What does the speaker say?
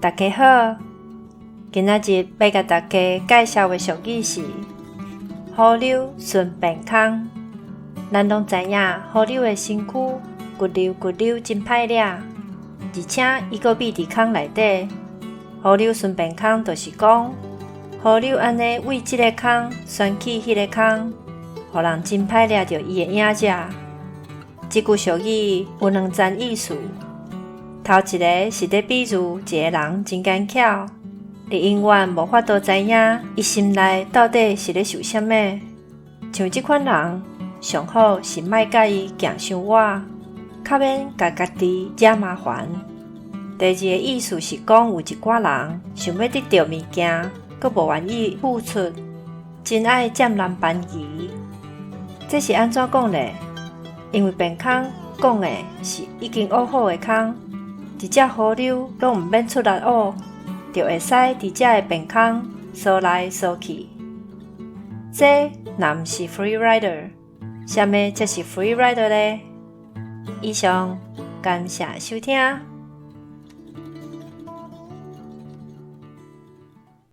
大家好，今仔日欲共大家介紹的俗語是“雨溜順便空”。咱攏知影雨溜的身軀骨溜骨溜真歹掠，而且伊閣覕佇空內底。雨溜順便空就是講，雨溜按呢對這个空旋去彼个空，予人真歹掠著伊的影子。這句俗語有兩層意思。頭一个是咧比喻一个人真奸巧，你永遠無法度知影伊心內到底是咧想啥物。像這款人，上好是莫佮伊行傷倚，較免共家己惹麻煩。第二个意思是講，有一寡人想欲得著物件，閣無願意付出，真愛佔人便宜。這是按怎講呢？因為便空講的是已經挖好的空，一隻雨溜攏毋免出力挖，就會使佇這个便空趖來趖去。這若毋是 free rider，啥物才是 free rider 呢？以上，感謝收聽。